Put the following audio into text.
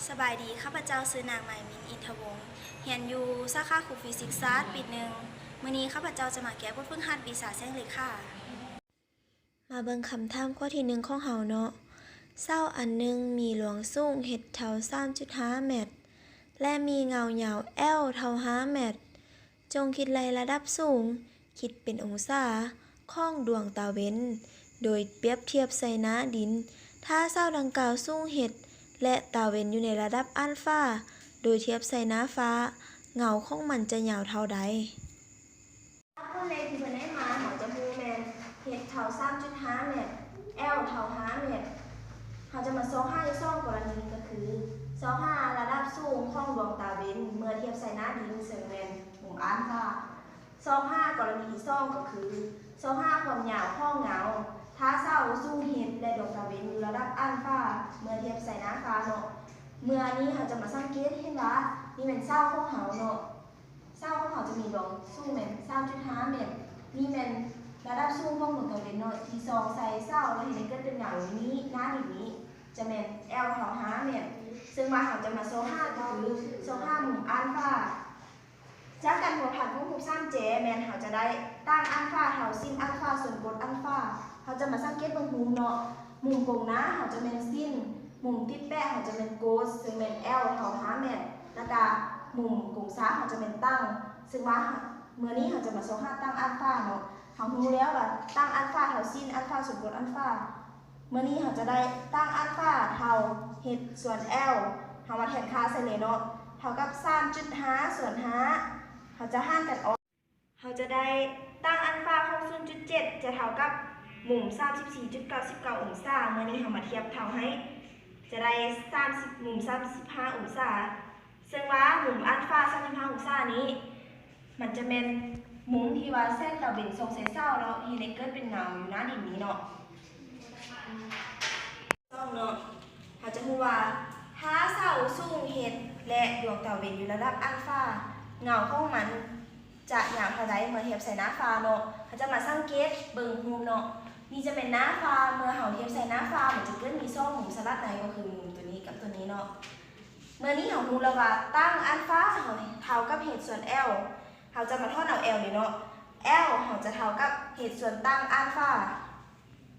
ສະບາຍດີ, ຂ້າພະເຈົ້າຊື່ນາງ ໄມມິນ ອິນທະວົງ, ຮຽນຢູ່ສາຂາຄູຟີຊິກສາດ ປີໜຶ່ງ. ມື້ນີ້ຂ້າພະເຈົ້າຈະມາແກ້ບົດຝຶກຫັດວິຊາແສງເລຂາ. ມາເບິ່ງຄຳຖາມຂໍ້ທີໜຶ່ງຂອງເຮົາເນາະ. ເສົາອັນໜຶ່ງມີລວງສູງ h ເທົ່າສາມຈຸດຫ້າແມັດ ແລະ ມີເງົາຍາວ L ເທົ່າຫ້າແມັດ. ຈົ່ງຄິດໄລ່ລະດັບສູງ ຄິດເປັນອົງສາ ຂອງດວງຕາເວັນ ໂດຍປຽບທຽບໃສ່ໜ້າດິນ. ຖ້າເສົາດັ່ງກ່າວສູງ h ແລະ ຕາເວັນຢູ່ໃນລະດັບອານຟາ ໂດຍທຽບໃສ່ໜ້າຟ້າ, ເງົາຂອງມັນຈະຍາວເທົ່າໃດ? ຈາກຕົວເລກທີ່ເພິ່ນໃຫ້ມາ ເຮົາຈະຮູ້ແມ່ນ h ເທົ່າສາມຈຸດຫ້າແມັດ, L ເທົ່າຫ້າແມັດ. ເຮົາຈະມາຊອກຫາຢູ່ສອງກໍລະນີ ກໍຄື ຊອກຫາລະດັບສູງຂອງດວງຕາເວັນເມື່ອທຽບໃສ່ໜ້າດິນ ເຊິ່ງແມ່ນມຸມອານຟາ. ຊອກຫາກໍລະນີທີສອງກໍຄື ຊອກຫາຄວາມຍາວຂອງເງົາ ຖ້າເສົາສູງ h ແລະ ດວງຕາເວັນຢູ່ລະດັບອານຟາ ເມື່ອທຽບໃສ່ໜ້າຟ້າເນາະ. ເມື່ອນີ້ເຮົາຈະມາສັງເກດເຫັນວ່າ ນີ້ແມ່ນເສົາຂອງເຮົາເນາະ. ເສົາຂອງເຮົາຈະມີລວງສູງແມ່ນສາມຈຸດຫ້າແມັດ. ນີ້ແມ່ນລະດັບສູງຂອງດວງຕາເວັນເນາະ ທີ່ສ່ອງໃສ່ເສົາ ແລະ ເຮັດໃຫ້ເກີດເປັນເງົາຢູ່ນີ້ ໜ້າດິນນີ້ ຈະແມ່ນ L ເທົ່າຫ້າແມັດ. ເຊິ່ງວ່າເຮົາຈະມາຊອກຫາກໍຄື ຊອກຫາມຸມອານຟາ. ຈາກການພົວພັນຂອງຮູບສາມແຈ ແມ່ນເຮົາຈະໄດ້ຕາງອານຟາເທົ່າຊິນອານຟາສ່ວນກົດອານຟາ. ເຮົາຈະມາສັງເກດເບິ່ງຮູບເນາະ. ມຸມກົງໜ້າເຮົາຈະແມ່ນຊິນ, ມຸມຕິດແປະເຮົາຈະແມ່ນໂກດ ເຊິ່ງແມ່ນ L ເທົ່າຫ້າແມັດ, ແລ້ວກະມຸມກົງສາເຮົາຈະແມ່ນຕັງ. ເຊິ່ງວ່າເຮົາ ມື້ນີ້ເຮົາຈະມາຊອກຫາຕາງອານຟາເນາະ. ເຮົາຮູ້ແລ້ວວ່າຕາງອານຟາເທົ່າຊິນອານຟາສ່ວນກົດອານຟາ. ມື້ນີ້ເຮົາຈະໄດ້ຕາງອານຟາເທົ່າ h ສ່ວນ L. ເຮົາມາແທນຄ່າໃສ່ເລີຍເນາະ. ເທົ່າກັບສາມຈຸດຫ້າສ່ວນຫ້າ ເຮົາຈະຫານກັນອອກ. ເຮົາຈະໄດ້ຕາງອານຟາຂອງສູນຈຸດເຈັດ ຈະເທົ່າກັບມຸມສາມສິບສີ່ຈຸດເກົ້າສິບເກົ້າອົງສາ. ມື້ນີ້ເຮົາມາທຽບເທົ່າໃຫ້ ຈະໄດ້ສາມສິບ ມຸມສາມສິບຫ້າອົງສາ. ເຊິ່ງວ່າມຸມອານຟາສາມສິບຫ້າອົງສານີ້ ມັນຈະແມ່ນມຸມທີ່ວ່າແສງຕາເວັນສ່ອງໃສ່ເສົາເນາະ ເຮັດໃຫ້ເກີດເປັນເງົາຢູ່ໜ້າດິນນີ້ເນາະ. ສອງເນາະ ເຮົາຈະຮູ້ວ່າ ຖ້າເສົາສູງ h ແລະ ດວງຕາເວັນຢູ່ລະດັບອານຟາ ເງົາຂອງມັນຈະຍາວເທົ່າໃດເມື່ອທຽບໃສ່ໜ້າຟ້າເນາະ. ເຮົາຈະມາສັງເກດເບິ່ງຮູບເນາະ. ນີ້ຈະແມ່ນໜ້າຟ້າ, ເມື່ອເຮົາທຽບໃສ່ໜ້າຟ້າ ມັນຈະເກີດມີສອງມຸມສະຫຼັບໃນ ກໍຄືມຸມຕົວນີ້ກັບຕົວນີ້ເນາະ. ເມື່ອນີ້ເຮົາຮູ້ແລ້ວວ່າຕາງອານຟາເທົ່າກັບ h ສ່ວນ L. ເຮົາຈະມາຖອນເອົາ L ເລີຍເນາະ. L ເຮົາຈະເທົ່າກັບ h ສ່ວນຕາງອານຟາ.